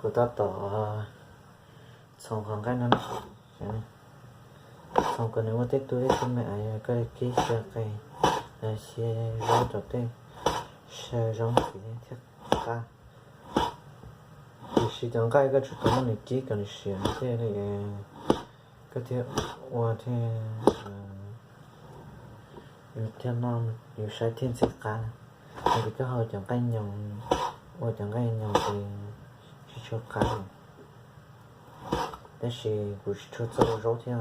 Kuv tab tom txhoov qhov nqaij no, txhoov kom nws ua tej tug tej tug me, koj kib xyaw qe, xyaw zaub rau tej, xyaw zaub ntxiv thiaj qab. Tiam sis cov nqaij koj tsuas tau muab nws kib kom nws siav thiaj li, koj thiaj ua thiaj, yus thiaj noj, yus saib thiaj ntxim qab. Yog tias koj hau cov nqaij nyoos, ua cov nqaij nyoos ces tsis tshua qab. Tab sis kuv tsis tshua txawj ua zaub thiab,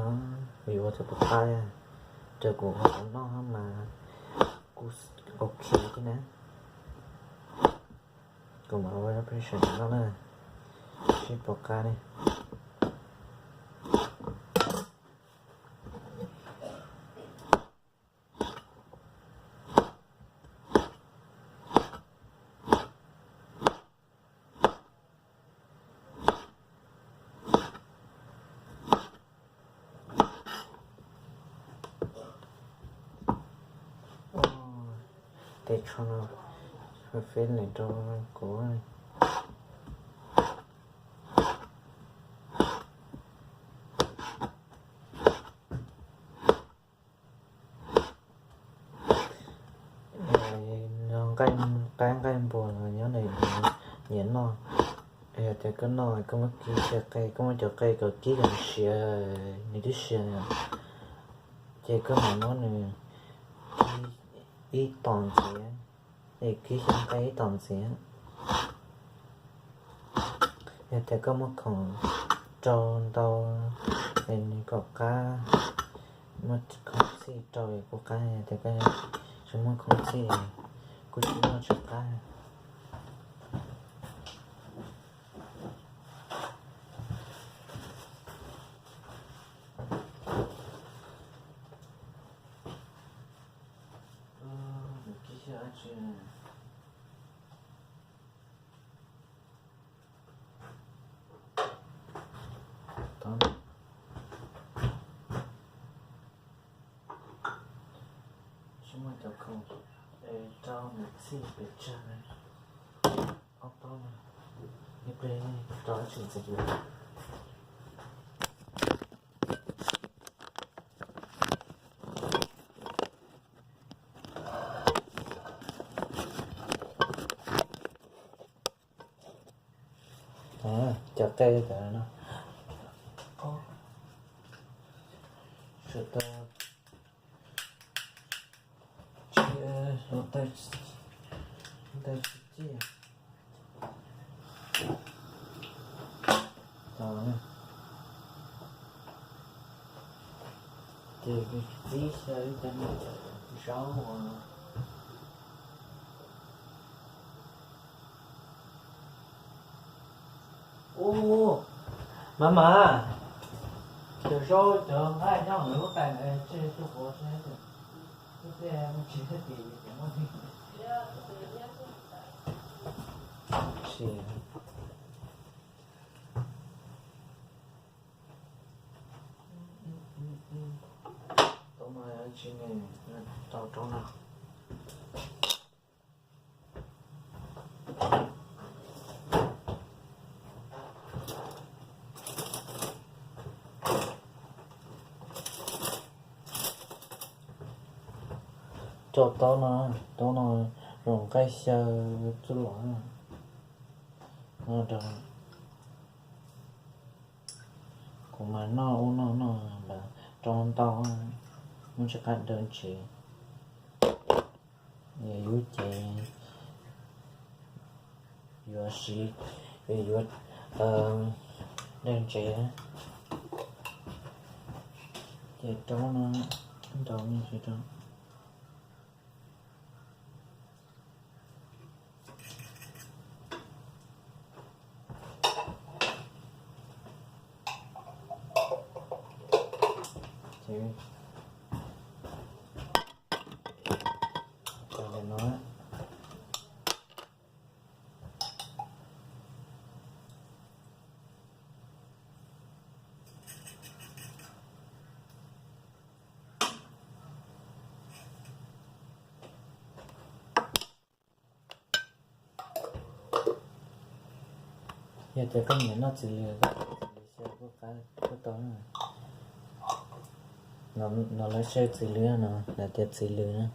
vim ua txawm puas qab, raws kuv ua tau noj mas kuj ok thiab na. Kuv mam ua zaub phev sawm noj na, seb puas qab ne. Tes tsho no fab fab lawm rau kuv. Nqaij, nqaij npua no nyob nws nyiam noj. Yog tias koj noj koj muab kib xyaw qe, koj muab cov qe kom kib kom siav, nws twb siav na, ces koj mam muab nws kib ib tom ntxiv, es kib xyaw qe ib tom ntxiv. Yog tias koj muab khoom rau ntau es nws kom qab, muab khoom txhij rau es kuj qab, yog tias koj tsis muab khoom txhij kuj tsis noj tsis qab. Tsis muaj cov khoom es rau nws txhij pes tsawg, ob tog, ib pliag rau tsis ntxiv. Cov qe tawm no, sawv tau tsis, tais tsis ciaj. Ces tib xyaw ib cov zaub uas Ub, mas mas, cov zaub cov nqaij nyob hauv lub tais ntawd tseg tuaj puas, ib pliag mus tsis tag kis ces muab. Tau mas tsis ne, tau rau no. Rau taub no, taub no zoo nqaij xyaw txuj lom no rau. Kuv mas noj ub noj no lawm rau ntau, muaj tsis qab daws ntsev. Yus yub ces yuav siv, yuav daws ntsev, ces rau no nrau me ntsis rau. Ces, ces no. Yog tias koj nyiam noj txiv lws, koj txiv lws xyaw kuj qab kuj tau na. No lawv xyaw txiv lws no, lawv tias txiv lws na.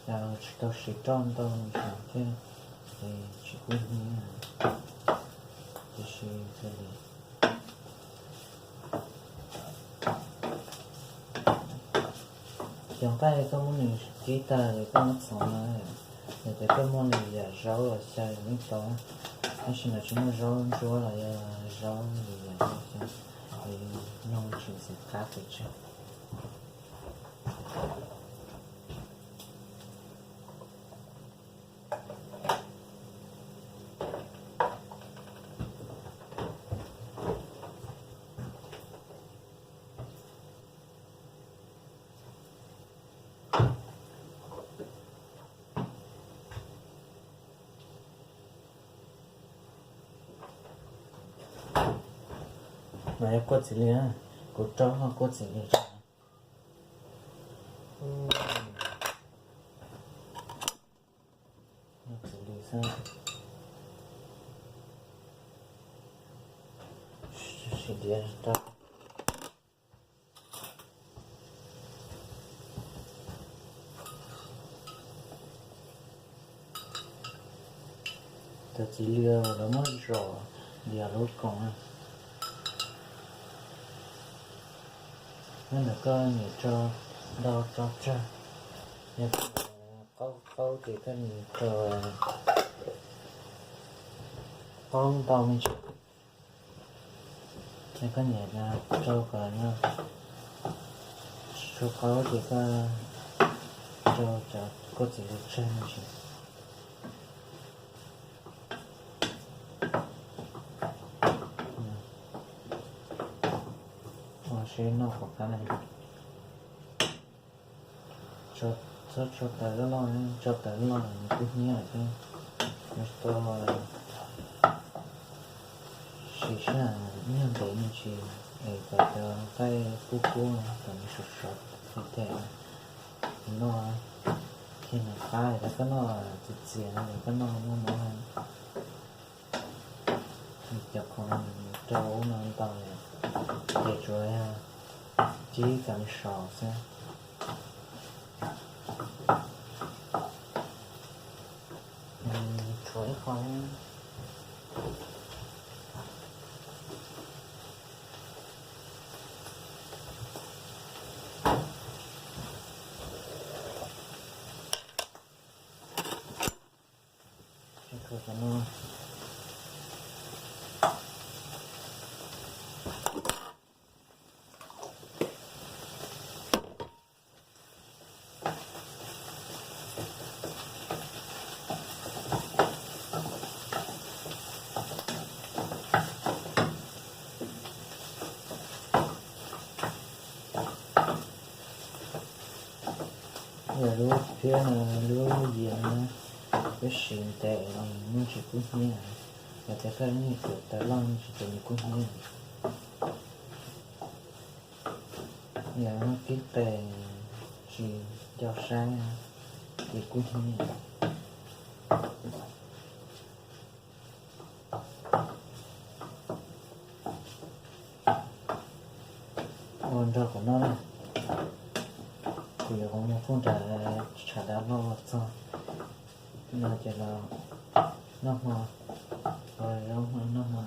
Cas tsis tau siv roj ntau thiab, es tsis kub hnyiab, tiam sis xws li cov nqaij koj muab nws kib tag es koj muab txhoov no, yog tias koj muaj lwm yam zaub los xyaw yeej tau, tab sis lawv tsis muaj zaub ntsuab los yog zaub lwm yam no xyaw, es noj tsis ntxim qab pes tsawg. Mas yog kuaj txiv lws, kuv rau kuaj txiv lws rau. Txiv lws xwb, sim diav rau. Cov txiv lws lawv muab zom diav lub koom na. Nyob ntawm koj nyiam rau ntau rau tsawg, yog koj qaub qaub ces koj nyiam rau qaub ntau me ntsis. Yog koj nyiam rau kom no tsis tshua qaub ces koj rau cov kuaj txiv lws tsawg me ntsis. Ua seb noj puas qab na. Txhob tso taws loj loj, tso taws loj loj nws kub hnyiab lawm thiab. Nws tau sim sij hawm ib nyuag ntev me ntsis es kom cov nqaij kub kub kom nws sov sov thiab noj thiaj nws qab. Yog koj noj txias txias no, yog koj noj muaj mob, cov khoom rau ub no ntau, ces tsuas yog cib kom nws sov xwb. Tshuav ib qho. Yog lub phiab no, lub yias no, peb siv ntev los yeej tsis kub hnyiab. Yog tias koj ib nyuag cuam taws loj tsis ces nws kub hnyiab. Yog muab kib qe tsis nco saib ces kub hnyiab. Ua nrog kuv noj na, kuv yuav mus pub nram tshav dab loj txog no ces los noj hmo, ua zaub hmo noj hmo.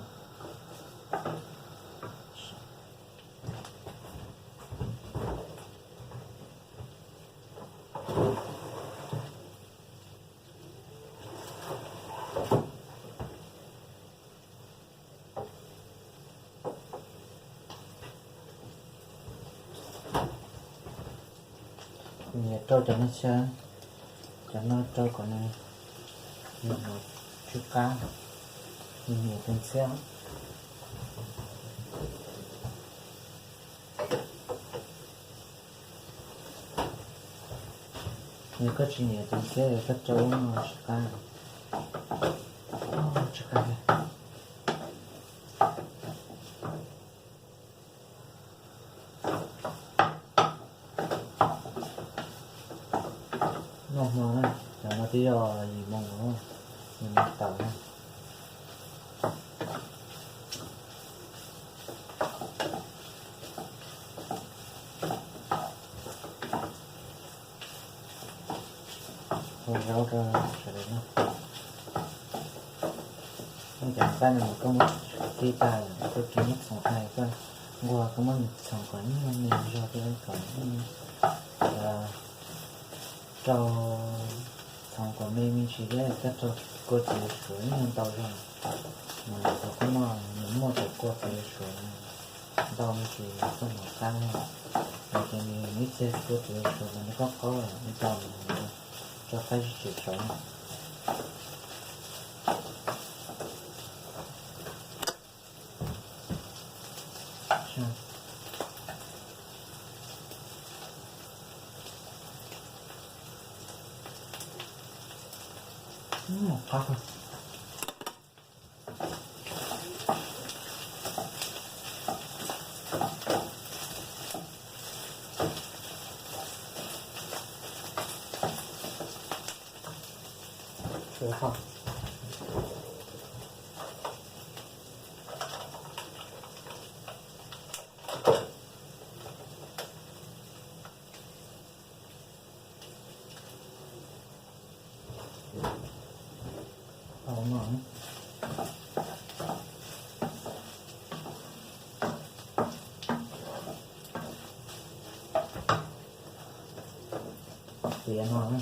Nyias rau cov no xyaw, cov no rau kom nws, nws tsw qab, nws nyiam tus ntxhiab. Yog koj tsis nyiam tus ntxhiab koj rau lub no tsis qab, tsis qab. Noj hmo na, cov no twb yog yim moos, yim moos tawm na. Ua zaub rau sawv daws noj. Cov nqaij no mas koj muab tib tag, koj tsis muab txhoov tag, koj nquag koj muab nws txhoov kom me me zog thiab kom rau txhoov kom me me ntsis thiab koj rau kua txiv suav ib nyuag ntau zog. Mas thaum koj noj nws muaj cov kua txiv suav ntau me ntsis koj mam qab, ces nws ib txhia kua txiv suav mas nws qaub qaub ib co, rau qab zib tsis saud. Tau no, tiav no na.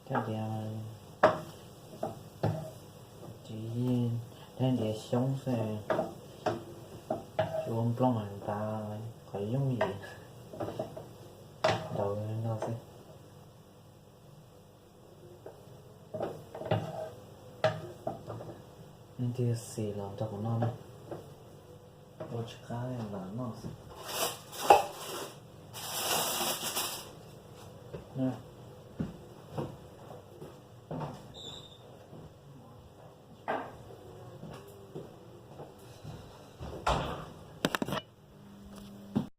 Cov diav, cov diav xyoob xwb, tsis ua nplooj ntav qhov yooj yim ntawd no xwb. Nej tig xis los nrog kuv noj na, ua tsis qab lam noj xwb.